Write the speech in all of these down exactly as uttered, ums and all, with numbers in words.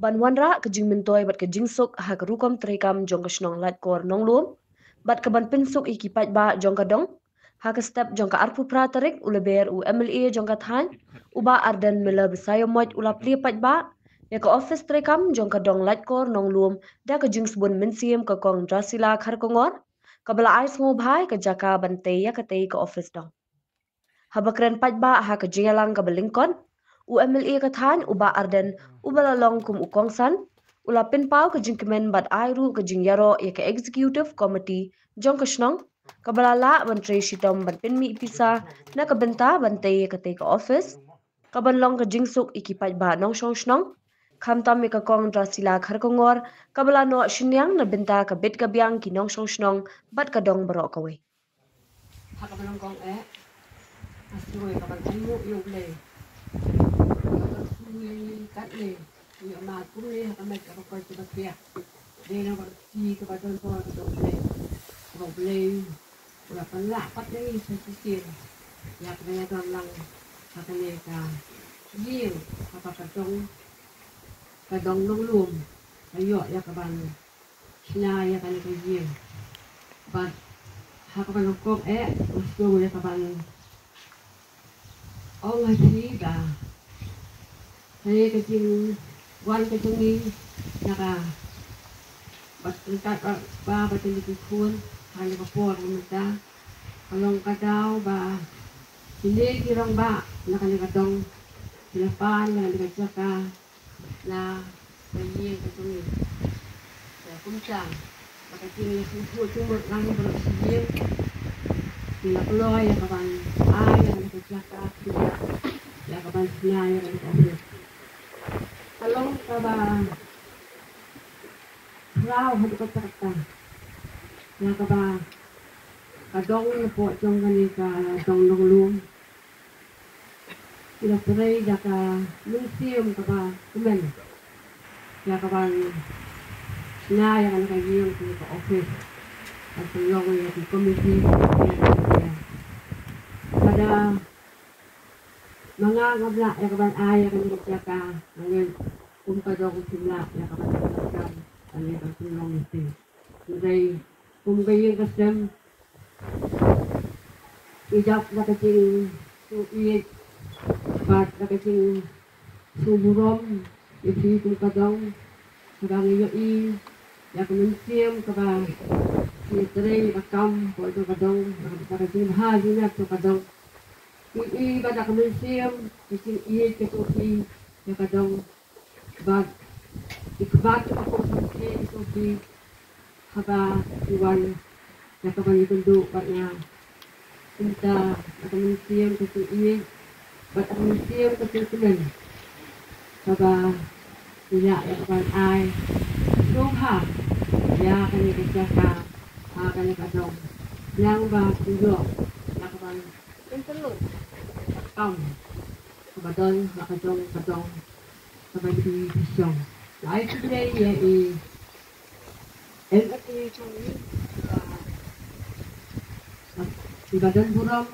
Ban wanrah ka jingmyntoi bad ka jingsuk ha ka rukom treikam jong ka shnong Laitkor Nonglum, bad ka ban pynsuk ïa ki paidbah jong ka dong. Ha ka step jong ka arphew phra tarik u la ber u M L A jong ka thaiñ, u Bah Ardent Miller Basaiawmoit, u la plie paidbah ïa ka office treikam jong ka dong Laitkor Nonglum da ka jingsbun mynsiem ka Kong Drasila Kharkongor, kaba la ai sngewbha ïa ka jaka ban tei ïa katei ka office dong. Haba kren paidbah ha ka jingïalang kaba lyngkot, u M L A ka thaiñ u Bah Ardent, uba la long kum u kongsan, u la pynpaw ka jingkmen bad ai ruh ka jingïaroh ïa ka executive committee jong ka shnong, kaba la lah ban trei shitom ban pynmih pisa na ka bynta ban tei ïa katei ka office, kaban long ka jingsuk ïa ki paidbah nongshong shnong, khamtam ïa ka Kong Drasila Kharkongor, kaba la noh synñiang na bynta ka bit ka biang ki nongshong shnong bad ka dong baroh kawei. Ha kaba nyngkong eh, nga sngew ïa kaban ainguh ïa U Blei. Kaba shu ïa ngi katne, ngi ïoh mad kumne ha ka met kaba koit kaba khiah. Dei na kaba shi kaba don bor ka jong U Blei. Kaba U Blei u la pynlah pat ïa ngi sa shisien ïa kaba ngi don lang ha kane ka ïing, kaba ka dong, ka dong Nonglum ka ïoh ïa kaban shna ïa kane ka ïing. Bad ha kaba nyngkong eh, nga sngew ïa kaban ong ha phi ba kane ka jingwan ka jong ngi na ka, bad ryngkat bad ba, ba jong ngi ki khun ha kane ka por mynta, ka long ka daw ba kine ki rangbah na kane ka dong ki la pan ïa kane ka jaka na ka ïing ka jong ngi. Te kumta, ba ka jingïasngewthuh jingmut lang baroh shi ïing, ki la kloi ïa kaban ai ïa kane ka jaka, ki la ïa kaban shna ïa kane ka office. Ka long kaba khraw haduh katta katta ïa kaba ka dong napoh jong kane ka dong Nonglum ki la trei da ka mynsiem kaba kmen ïa kaban shna ïa kane ka ïing, kane ka office, ban pynlong ïa ki komiti. Lada ma nga ngam lah ïa kaban ai ïa kane ka jaka, nga ngeit kum ka dong kim lah ïa kaban pynlong ïa ka. Hynrei kum ka ïing ka sem, i dap da ka jingsngewbha bad da ka jingsngewburom ïa phi kum ka dong, kaba ngi ïohi ïa ka mynsiem kaba phi trei ïa ka kam hapoh jong ka dong, da ka jingbha jingïap jong ka dong. Ngi i ba da ka mynsiem ka jingïeit ka jong phi ïa ka dong, bad i khmat ka pop ka phi ka jong phi haba phi wan ïa kaban ïakynduh bad nga. Kumta da ka mynsiem ka jingïeit bad da ka mynsiem ka jingkmen, kaba ngi lah ïa kaban ai sngewbha ïa kane ka jaka ha kane ka dong, khnang ba phi ïoh ïa kaban pynlut ïa ka kam kaba don ha ka jong ka dong kaba phi phi shong. Nga ai khublei ïa i M L A jong ngi, iba don burom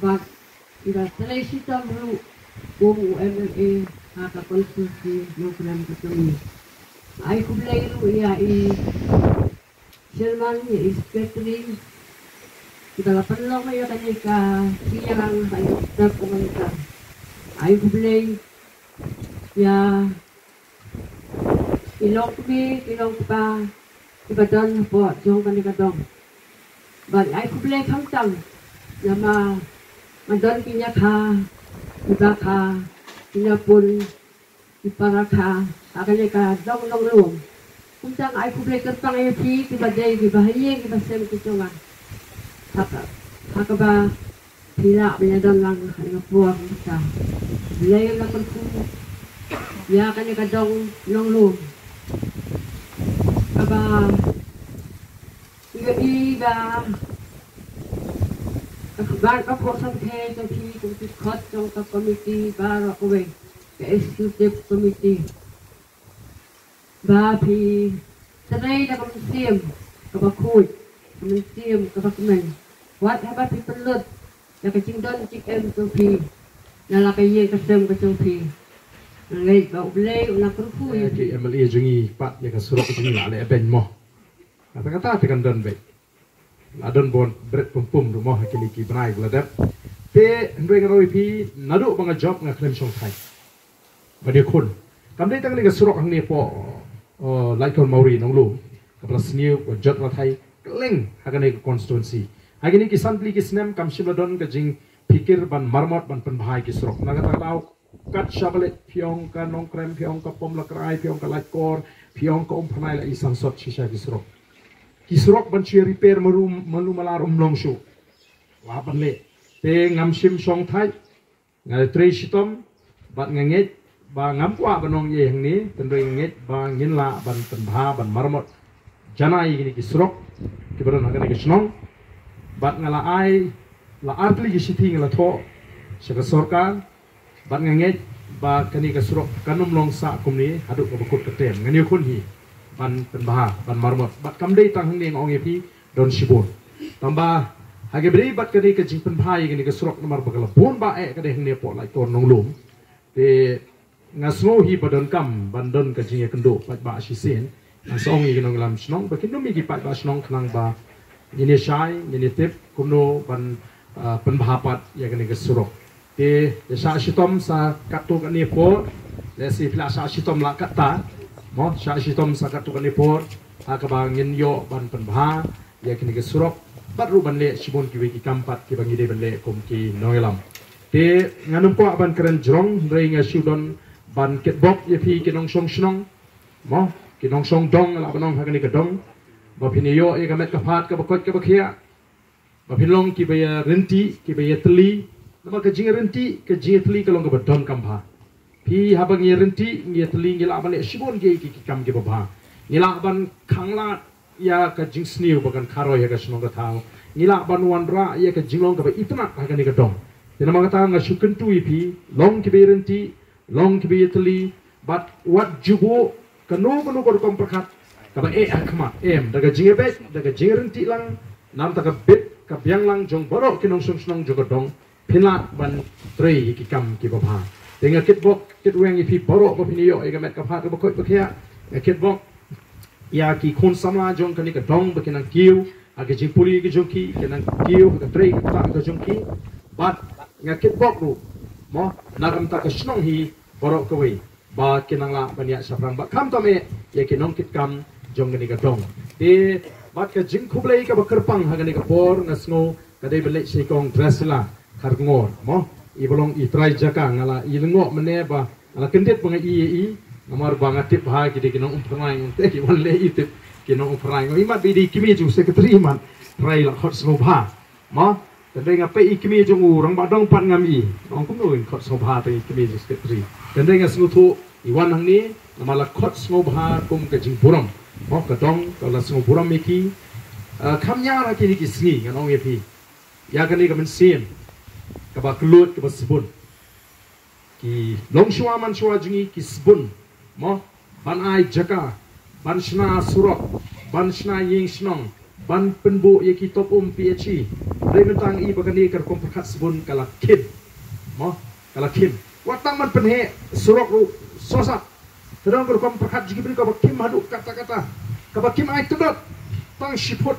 bad iba trei shitom ruh kum u M L A ha ka konstituensi Nongkrem ka jong ngi. Nga ai khublei ruh ïa i Chairman, ïa i Secretary, kiba la pynlong ïa kane ka jingïalang ha ïa ka step ka mynta. Ai khublei ïa i longkmie, i longkpa kiba don hapoh jong kane ka dong. Bad ai khublei khamtam namar nga don ki ñiakha, ki bakha, ki ñiapun, ki parakha ha kane ka dong Nonglum. Kumta nga ai khublei kyrpang ïa phi kiba dei kiba ha ïing kiba sem ki jong nga. Ha ka, ha kaba phi lah ban ïadon lang ha kane ka por mynta. Khublei la kyrkhu ïa kane ka dong Nonglum, kaba ïa i ba ka khmat ka pok samthei jong phi kum ki khot jong ka komiti baroh kawei, ka executive committee, ba phi trei da ka mynsiem kaba khuid, ka mynsiem kaba kmen. Wat haba phi pynlut da ka jingdon jingem jong phi, Na la ka ïing ka sem ka jong phi. Ngan leit ba U Blei u na kyrkhu ïa phi. Ki M L A jong ngi pat ïa ka surok jong ngi la leh beiñ mo. Kata kata te kan don beit. La don bun bret pum pum ruh mo ha kine ki bnai ba la dep. Te hynrei nga ong ïa phi naduh ba nga jop nga khlem shong thait. Ba dei khun. Kam dei tang kane ka surok hangne hapoh, uh, Laitkor Mawri Nonglum. Kaba la sniew, kaba jot rathai, kylleng ha kane ka constituency. Ha kine ki san tylli ki snem kam shym la don ka jingpyrkhat ban maramot ban pynbha ïa ki surok. Na kata ka daw, kat shaba leit phi ong ka Nongkrem, phi ong ka Pomlakrai, phi ong ka Laitkor, phi ong ka Umphyrnai la i sangsot shisha ki surok. Ki surok ban shu repair malu, malu mala ruh ym long shuh. Lah ban leh. Te ngam shym shong thait, nga trei shitom, bad nga ngeit ba ngam kwah ban ong ei ei hangne, hynrei nga ngeit ba ngin lah ban pynbha ban maramot janai ïa kine ki surok kiba don ha kane ka shnong. Bad nga la ai, la ar tylli ki shithi nga la thoh sha ka sorkar, bad nga ngeit ba kane ka surok kan ym long sah kumne haduh kaba kut ka term. Ngan ïakhun hi ban pynbha ban maramot. Bad kam dei tang hangne, nga ong ïa phi, don shibun. Tangba ha kaba ïadei bad kane ka jingpynbha ïa kane ka surok namar ba ka la bun ba eh ka dei hangne hapoh Laitkor Nonglum. Te nga sngew hi ba donkam ban don ka jingïakynduh paidbah shisien. Ngan sa ong ïa ki nongïalam shnong ba kin ym ïa ki paidbah shnong khnang ba ngin ïa shai, ngin ïa tip kumno ban, ah, pynbha pat ïa kane ka surok. Te ïa shah shitom sa katto katne por, lehse phi la shah shitom la katta, mo, shah shitom sa katto katne por ha kaba ngin ïoh ban pynbha ïa kine ki surok, bad ruh ban leh shibun kiwei ki kam pat kiba ngi dei ban leh kum ki nongïalam. Te ngan ym kwah ban kren jrong, hynrei nga shu don ban kitbok ïa phi ki nongshong shnong, mo, ki nongshong dong, lah ban ong ha kane ka dong, ba phin ïoh ïa ka met ka phad kaba koit kaba khiah, ba phin long kiba ïa ryntih, kiba ïa tylli. Namar ka jingryntih, ka jingïatylli ka long kaba donkam bha. Phi, haba ngi ryntih, ngi ïatylli, ngi lah ban leh shibun ki, ki, ki kam kiba bha. Ngi lah ban khanglad ïa ka jingsniew ba kan kharoi ha ka shnong ka thaw. Ngi lah ban wanrah ïa ka jinglong kaba itynnad ha kane ka dong. Te namar kata nga shu kyntu ïa phi, long kiba ïa ryntih, long kiba ïa tylli, bad wat ju buh kano kano ka rukom pyrkhat kaba eh ha khmat, em, da ka jingïabeit, da ka jingryntih lang, namar ka bit ka biang lang jong baroh ki nongshong shnong jong ka dong, phin lah ban trei ïa ki kam kiba bha. Te nga kitbok kitweng ïa phi baroh ba phin ïoh ïa ka met ka phad kaba koit ba khiah. Nga kitbok ïa ki khun samla jong kane ka dong ba kin nang kiew ha ka jingpule ka jong ki, kin nang kiew ha ka trei ka ktah ka jong ki. Bad nga kitbok ruh, mo, na ka bynta ka shnong hi baroh kawei, ba kin nang lah ban ïaid shaphrang bad khamtam eh ïa ki nongkitkam jong kane ka dong. Te bad ka jingkhublei kaba kyrpang ha kane ka por nga sngew ka dei ban leit sha i kong Drusilla Kharkongor, mo, i ba long i trai jaka. Nga la i lyngngoh mynne ba nga la kyndit ba nga ïohi ïa i, namar ba nga tip ba ki dei ki nong Umphyrnai, te ki wan leh i tip ki nong Umphyrnai. Nga ong i mat ba i dei i kmie jong u secretary, i mat trai la khot sngewbha, mo. Tang dei nga peit i kmie jong u rangbah dong pat ngam i. Nga ong kumno in khot sngewbha tang i kmie jong u secretary. Tang dei nga sngewthuh i wan hangne namar la khot sngewbha kum ka jingburom, mo, ka dong ka la sngewburom ïa ki. Ah, kham ñiar ha kine ki sngi ngan ong ïa phi, ïa kane ka mynsiem kaba kylluid kaba sbun, ki longshuwa manshuwa jong ngi ki sbun, mo, ban ai jaka, ban shna surok, ban shna ïing shnong, ban pynbuh ïa ki top um P H E. Hynrei mynta ngi i ba kane ka rukom pyrkhat sbun ka la khim, mo, ka la khim. Wat tang ban pynheh surok ruh sosat. Ka don ka rukom pyrkhat jong ki briew kaba khim haduh katta katta, kaba khim ai tdot tang shi phut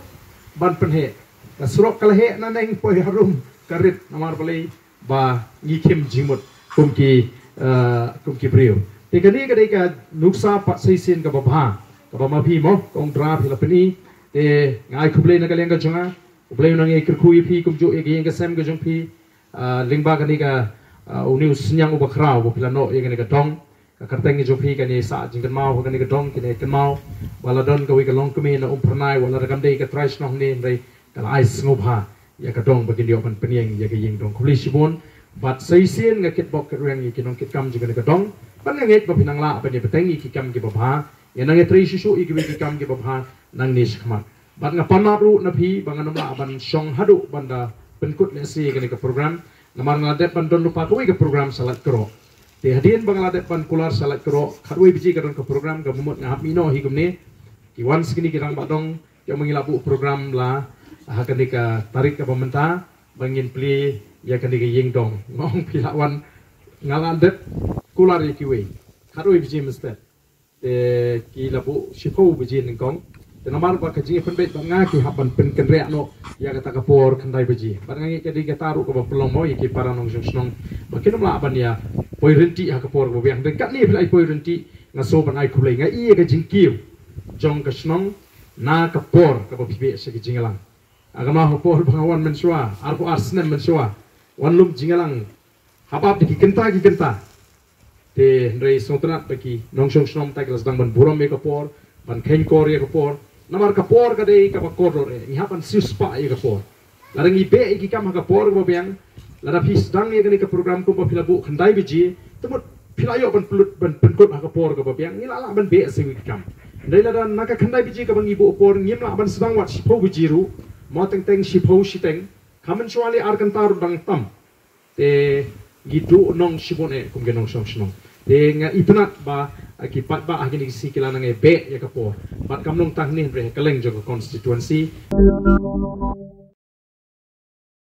ban pynheh. Ka surok ka la heh nangne poi harum ka rit, namar balei? Ba ngi khim jingmut kum ki, eh, kum ki briew. Te kane ka dei ka nuksa pat sa shisien kaba bha, kaba ma phi, mo, kong Dra, phi la pyni. Te nga ai khublei na ka liang ka jong nga. U Blei un nang ïai kyrkhu ïa phi kumjuh ïa ka ïing ka sem ka jong phi. Ah, lyngba kane ka, ah, une u synñiang uba khraw ba phi la noh ïa kane ka dong. Ka kyrteng ka jong phi kan ïai sah jingkynmaw ha kane ka dong, kin ïai kynmaw ba la don kawei ka longkmie na Umphyrnai, wat la da kam dei ka trai shnong ne, hynrei ka la ai sngewbha ïa ka dong ba kin ïoh ban pynïeng ïa ka ïing dong. Khublei shibun. Bad sa shisien nga kitbok kitweng ïa ki nongkitkam jong kane ka dong, bad nga ngeit ba phin nang lah ban ïa bteng ïa ki kam kiba bha, ïa nang ïatrei shuh shuh ïa kiwei ki kam kiba bha nangne shakhmat. Bad nga pan map ruh na phi ba ngan ym lah ban shong haduh ban da pynkut lehse ïa kane ka program, namar nga la dep ban don lypa kawei ka program sha Laitkroh. Te hadien ba nga la dep ban kular sha Laitkroh, khatwei baje ka don ka program, kaba mut nga hap mih noh hi kumne. Ki wan sa kine ki rangbah dong, ki ong ba ngi la buh program la ha kane ka tarik kaba mynta ba ngin plie ïa kane ka ïing dong. Nga ong phi lah wan Nga la dep kular ïa kiwei. Khatwei baje mynstep. Te ki la buh shiphew baje nyngkong. Te namar ba ka jingpynbeit ba nga ki hap ban pynkynriah noh ïa kata ka por khyndai baje. Bad nga ngeit ka dei kata ruh kaba pynlong mo ïa ki para nongshong shnong ba kin ym lah ban ïa poi rynti ha ka por kaba biang. Te katne phi la ïa poi rynti nga sngewbha ban ai khublei. Nga ïa ka jingkiew jong ka shnong na ka por kaba phi beh sha ka jingïalang. Ha kano ka por ba nga wan mynshuwa, arphew ar snem mynshuwa, wan lum jingïalang hap ap da ki kynta ki kynta. Te hynrei sngewtynnat ba ki nongshong shnong mynta ki la sdang ban burom ïa ka por, ban kheiñkor ïa ka por. Namar ka por ka dei kaba kordor eh, ngi hap ban siewspah ïa ka por. Lada ngi beh ïa ki kam ha ka por kaba biang, lada phi sdang ïa kane ka program kumba phi la buh khyndai baje, te mut phi la ïoh ban pynlut ban pynkut ha ka por kaba biang, ngi la lah ban beh sa ïa ki kam. Hynrei lada na ka khyndai baje kaba ngi buh por ngim lah ban sdang wat shiphew baje ruh, mo teng teng shiphew shiteng, ka mynshuwa lei ar kynta ruh dang tam. Te ngi duh nong shibun eh kum ki nongshong shnong. Te nga itynnat ba, ah, ki paidbah ha kine ki sngi ki la nang ïa beh ïa ka por. Bad kam long tang hangne hynrei ha kylleng jong ka constituency.